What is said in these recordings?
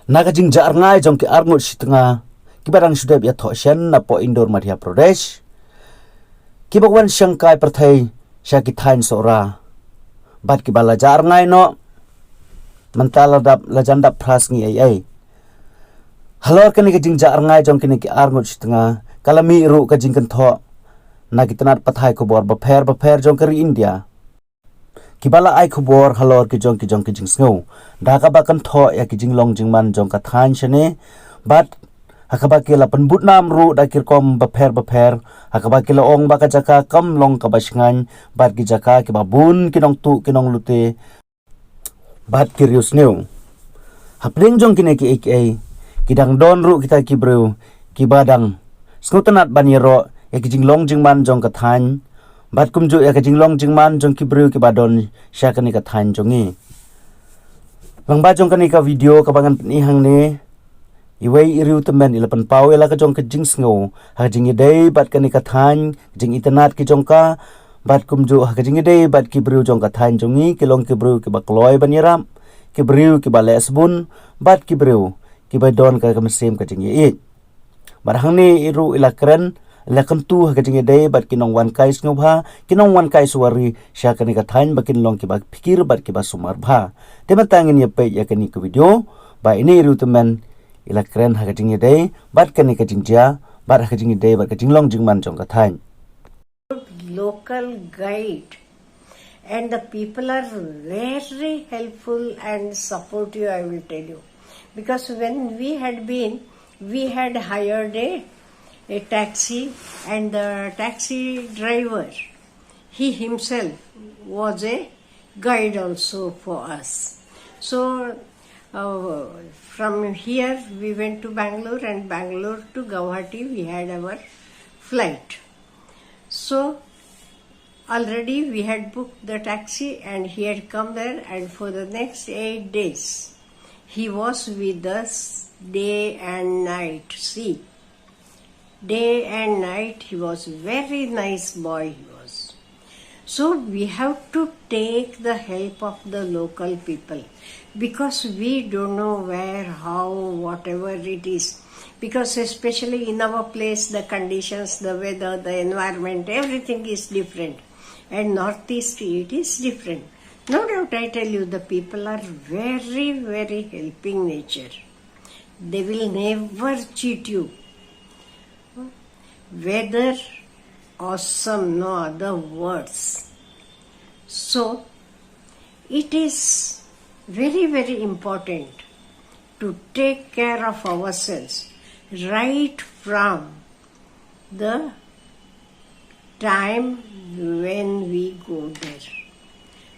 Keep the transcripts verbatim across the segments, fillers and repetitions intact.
Na ka jingjah rngai jong ki arngut shitnga kiba dang shu dep ïathoh shen napoh Indore, Madhya Pradesh, kiba wan shangkai pyrthei sha ki thaiñ Sohra bad kiba la jah rngai noh mynta la dap, la jan dap phra sngi ei ei. Halor kane ka jingjah rngai jong kine ki arngut shitnga ka la mih ruh ka jingkynthoh na ki tnat pathai khubor bapher bapher jong ka ri India, kiba la ai khubor halor ki jong ki jong ki jingsngew da kaba kynthoh ïa ki jinglong jingman jong ka thaiñ shane, bad ha kaba ki la pynbud nam ruh da ki rukom bapher bapher, ha kaba ki la ong ba ka jaka kam long kaba shngaiñ bad ki jaka kiba bun ki nongtuh ki nonglute bad ki riewsniew. Hapdeng jong kine kiei kiei ki dang don ruh kita ki briew kiba dang sngewtynnat ban ïaroh ïa ki jinglong jingman jong ka thaiñ bad kumjuh ïa ka jinglong jingman jong ki briew kiba don sha kane ka thaiñ jong ngi. Lyngba jong kane ka video kaba ngan pyni hangne, iwei i riew tymmen i la pynpaw ïa la ka jong ka jingsngew ha ka jingïadei bad kane ka thaiñ, jingitynnat ki jong ka, bad kumjuh ha ka jingïadei bad ki briew jong ka thaiñ jong ngi, ki long ki briew kiba kloi ban ïarap, ki briew kiba leh sbun, bad ki briew kiba don ka mynsiem ka jingïeit. Bad hangne i ruh i la kren, i la kyntu ha ka jingïadei bad ki nongwan kai sngewbha, ki nongwan kai suwari sha kane ka thaiñ ba kin long kiba phikir bad kiba sumar bha. Te mynta ngin ïa peit ïa kane ka video ba ine i riew tymmen i la kren ha ka jingïadei bad kane ka jingjia bad ha ka jingïadei bad ka jinglong jingman jong ka thaiñ. Local guide, and the people are very helpful and supportive, I will tell you. Because when we had been, we had hired a, a taxi, and the taxi driver, he himself was a guide also for us. So, uh, from here we went to Bangalore, and Bangalore to Guwahati we had our flight. So, already we had booked the taxi and he had come there, and for the next eight days, he was with us day and night. See, day and night he was very nice boy, he was. So we have to take the help of the local people, because we don't know where, how, whatever it is. Because especially in our place, the conditions, the weather, the environment, everything is different. And Northeast, it is different. No doubt, I tell you, the people are very, very helping nature. They will never cheat you. Weather awesome, no other words. So, it is very, very important to take care of ourselves right from the time when we go there.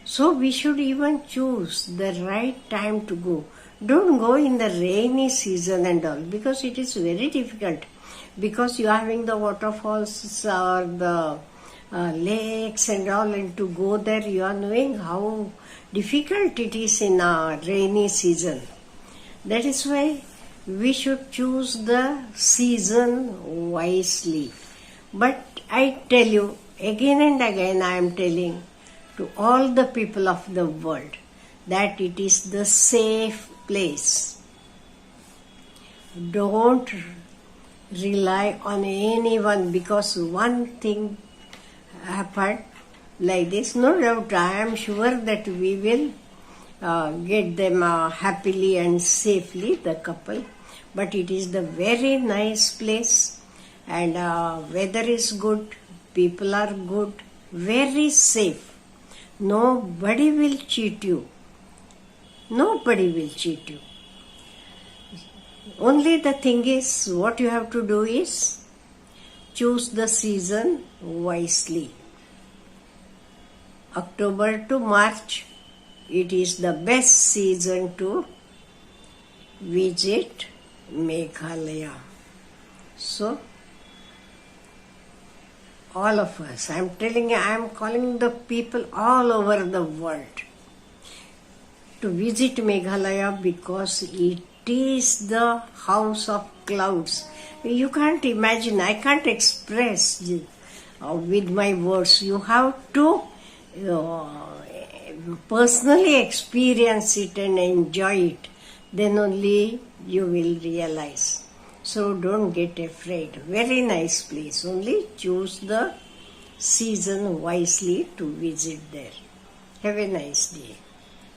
So we should even choose the right time to go. Don't go in the rainy season and all, because it is very difficult. Because you are having the waterfalls or the uh, lakes and all, and to go there, you are knowing how difficult it is in a rainy season. That is why we should choose the season wisely. But I tell you, again and again I am telling to all the people of the world that it is the safe place. Don't rely on anyone, because one thing happened like this. No doubt, I am sure that we will uh, get them uh, happily and safely, the couple. But it is the very nice place, and uh, weather is good, people are good, very safe. Nobody will cheat you. Nobody will cheat you. Only the thing is, what you have to do is choose the season wisely. October to March, it is the best season to visit Meghalaya. So, all of us, I am telling you, I am calling the people all over the world to visit Meghalaya, because it is the house of clouds. You can't imagine, I can't express uh, with my words. You have to uh, personally experience it and enjoy it. then only you will realize. So don't get afraid. Very nice place. Only choose the season wisely to visit there. Have a nice day.